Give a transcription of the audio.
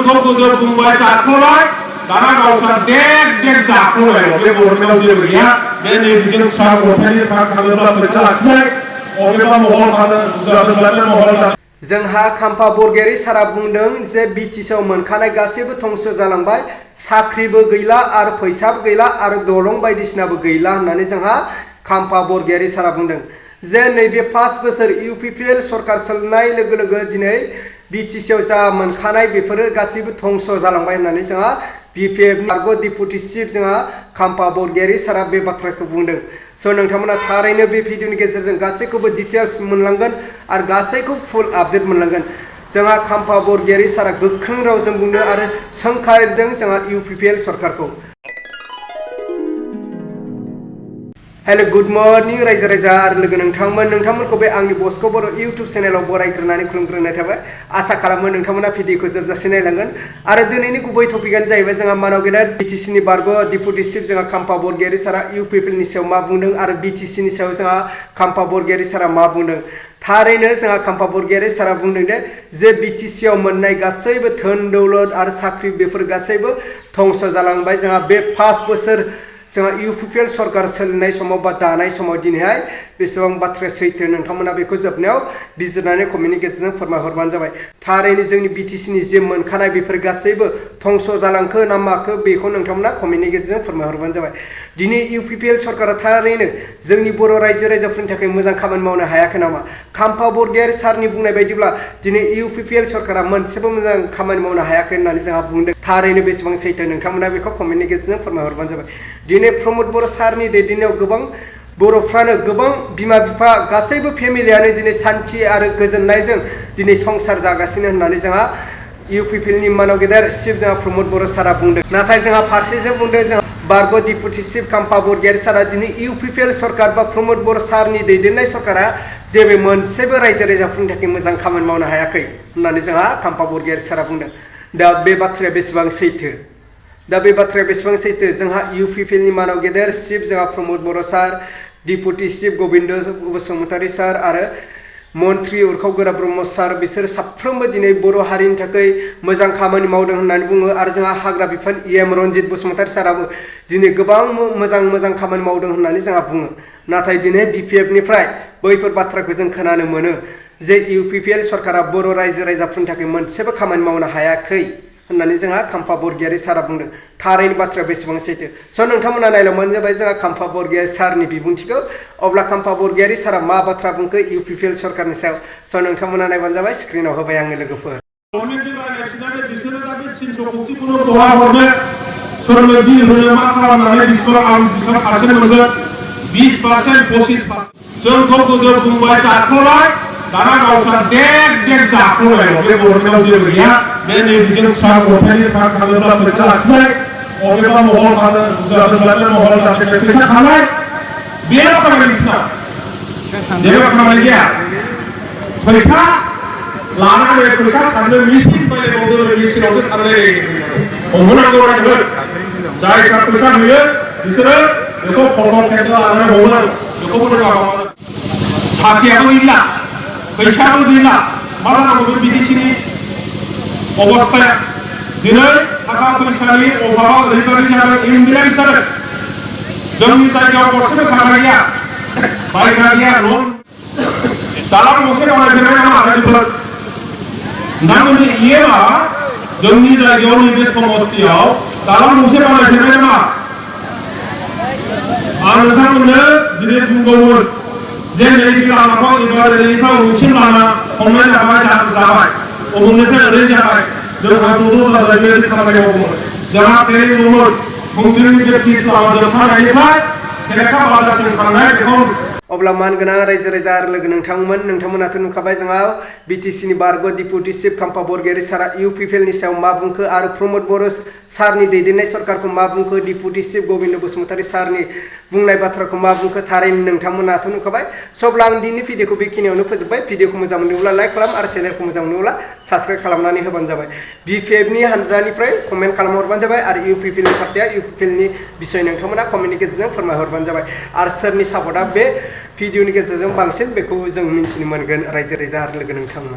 जोंखौ गोजौ बुंबाय जाखोबाय दाना गावसा देख देख जाखोबाय बे बर'नाव जेबो गैया बे नैबिजों फिसा गथायनि थाङोब्ला फैसा लाखिनाय अबेबा महल महल जोंहा काम्पा बरगयारी सारा बुंदों जे बिटिसिआव मोनखानाय गासैबो धंस जालांबाय साख्रिबो गैला आरो फैसाबो गैला आरो दलं बायदिसिनाबो गैला होननानै जोंहा काम्पा बरगयारी सारा बुंदों जे नैबे 5 बोसोर UPPL सरकार सोलायनाय लोगो लोगो दिनै बिटिसिआव जा मोनखानाय बेफोरो गासैबो धंस जालांबाय होननानै जोंहा BPF बारग' डिप्युटी चिफ जोंहा काम्पा बरगयारी सारा बे बाथ्राखौ बुंदों स' नोंथांमोना थारैनो बे भिडिअनि गेजेरजों गासैखौबो डिटेल्स मोनलांगोन आरो गासैखौ फुल आपडेट मोनलांगोन जोंहा काम्पा बरगयारी सारा गोख्रों रावजों बुंदों आरो सोंखारिदों जोंहा UPPL सरकारखौ हेलो गुड मर्निं रायजो राजा आरो लोगो नोंथांमोनखौ बे आंनि बस्क' बर' इउट्युब चेनेलाव बरायग्रोनानै खुलुमग्रोनाय थाबाय आसा खालामो नोंथांमोना भिडिअखौ जोबजासे नायलांगोन आरो दिनैनि गुबै टपिकआनो जाहैबाय जोंहा मानाव गेदेर BTCनि बारग' डिप्युटी चिफ जोंहा काम्पा बरगयारी सारा UPPLनि सायाव मा बुंदों आरो BTCनि सायाव जोंहा काम्पा बरगयारी सारा मा बुंदों थारैनो जोंहा काम्पा बरगयारी सारा बुंदों जे BTCआव मोननाय गासैबो धोन दौलत आरो साख्रि बेफोर गासैबो धंस जालांबाय जोंहा बे 5 बोसोर जोंहा UPPL सरकार सोलिनाय समाव बा दानाय समाव दिनैहाय बेसेबां बाथ्राया सैथो नोंथांमोना बेखौ जोबनायाव बिजिरनानै कमेन्टनि गेजेरजों फोरमायहरबानो जाबाय थारैनो जोंनि BTCनि जे मोनखानाय बेफोर गासैबो धंस जालांखो ना माखो बेखौ नोंथांमोना कमेन्टनि गेजेरजों फोरमायहरबानो जाबाय दिनै UPPL सरकारा थारैनो जोंनि बर' रायजो राजाफोरनि थाखाय मोजां खामानि मावनो हायाखै नामा काम्पा बरगयारी सारनि बुंनाय बायदिब्ला दिनै UPPL सरकारा मोनसेबो मोजां खामानि मावनो हायाखै होननानै जोंहा बुंदों थारैनो बेसेबां सैथो नोंथांमोना बेखौ कमेन्टनि गेजेरजों फोरमायहरबानो जाबाय दिनै प्रमद बर' सारनि दैदेननायाव गोबां बर'फ्रानो गोबां बिमा बिफा गासैबो फेमिलियानो दिनै सान्थि आरो गोजोननायजों दिनै संसार जागासिनो होननानै जोंहा UPPLनि मानाव गेदेर चिफ जोंहा प्रमद बर' सारा बुंदों नाथाय जोंहा फारसेजों बुंदों जोंहा बारग' डिप्युटी चिफ काम्पा बरगयारी सारा दिनै UPPL सरकार बा प्रमद बर' सारनि दैदेननाय सरकारा जेबो मोनसेबो रायजो राजाफोरनि थाखाय मोजां खामानि मावनो हायाखै होननानै जोंहा काम्पा बरगयारी सारा बुंदों दा बे बाथ्राया बेसेबां सैथो दा बे बाथ्राया बेसेबां सैथो जोंहा UPPLनि मानाव गेदेर चिफ जोंहा प्रमद बर' सार डिप्युटी चिफ गोविंद बसुमतारी सार आरो मन्त्रि उरखाव गोरा ब्रह्म सार बिसोर साफ्रोमबो दिनै बर' हारिनि थाखाय मोजां खामानि मावदों होननानै बुङो आरो जोंहा हाग्रा बिफान EM रन्जित बसुमतारी साराबो दिनै गोबां मोजां खामानि मावदों होननानै जोंहा बुङो नाथाय दिनै BPFनिफ्राय बैफोर बाथ्राखौ जों खोनानो मोनो जे UPPL सरकारा बर' रायजो राजाफोरनि थाखाय मोनसेबो खामानि मावनो हायाखै होननानै जोंहा काम्पा बरगयारी सारा बुंदों थारैनो बाथ्राया बेसेबां सैथो स' नोंथांमोना नायलांबानो जाबाय जोंहा काम्पा बरगयारी सारनि बिबुंथिखौ अब्ला काम्पा बरगयारी सारा मा बाथ्रा बुंखो UPPL सरकारनि सायाव स' नोंथांमोना नायबानो जाबाय स्क्रिनाव होबाय आंनि लोगोफोर जोंखौ गोजौ बुंबाय जाखोबाय दाना गावसा देख देख जाखोबाय बे बर'नाव जेबो गैया बे नैबिजों फिसा गथायनि थाङोब्ला फैसा लाखिनाय अबेबा महल फैसा खानाय बेयाव खामानि बिसिना जेबो खामानि गैया फैसा लानानै फैसा साननो मेसिन बायनायबावो मेसिनावसो साननाय हमहोनांगौ रायजोफोर जायफ्रा फैसा होयो बिसोरो बेखौ फट' खेबना लानानै हमो बेखौ साख्रियाबो गैला फैसाबो गैला मा जानांगौ BTCनि अबस्थाया दिनै थाखा फैसानि अभाबा ओरैबायदि जादों इम्बेलेन्स जादों जोंनि जायगायाव गरसेबो खामानि गैया बायग्रा गैया लन दालां गंसे बानायफेरबाय नामा रायजोफोर नोंथांमोननि EMआ जोंनि जायगायाव नैबे समस्थियाव दालां गंसे बानायफेरबाय नामा आं नोंथांमोननो दिनै बुंगौमोन जे नैबे लामाखौ एबार ओरैनिफ्राय ओरैसिम लामा हमनाय जाबाय अबंनिफ्राय ओरै जाबाय जोंहा ज' खामानि मावोमोन जोंहा ट्रेनिं दंमोन फुंबिलिनि बे फिस लामा जोबथारनायनिफ्राय सेलेखा बाजारसिम थांनाय बेखौ अब्ला मानगोनां रायजो राजा आरो लोगो नोंथांमोनाथ' नुखाबाय जोंहा BTCनि बारग' डिप्युटी चिफ काम्पा बरगयारी सारा UPPLनि सायाव मा बुंखो आरो प्रमद बर' सारनि दैदेननाय सरकारखौ मा बुंखो डिप्युटी चिफ गोविंद बसुमतारी सारनि बुंनाय बाथ्राखौ मा बुंखो थारैनो नोंथांमोनाथ' नुखाबाय स' अब्ला आं दिनैनि भिडिअखौ बेखिनियावनो फोजोबबाय भिडिअखौ मोजां मोनोब्ला लाइक खालाम आरो चेनेलखौ मोजां मोनोब्ला साबस्क्राइब खालामनानै होबानो जाबाय BPFनि हानजानिफ्राय कमेन्ट खालामहरबानो जाबाय आरो UPPLनि पार्टिया UPPLनि बिसय नोंथांमोना कमेन्टनि गेजेरजों फोरमायहरबानो जाबाय आरो सोरनि सापर्टआ बे भिडिअनि गेजेरजों बांसिन बेखौ जों मिन्थिनो मोनगोन रायजो राजा आरो लोगो नोंथांमोन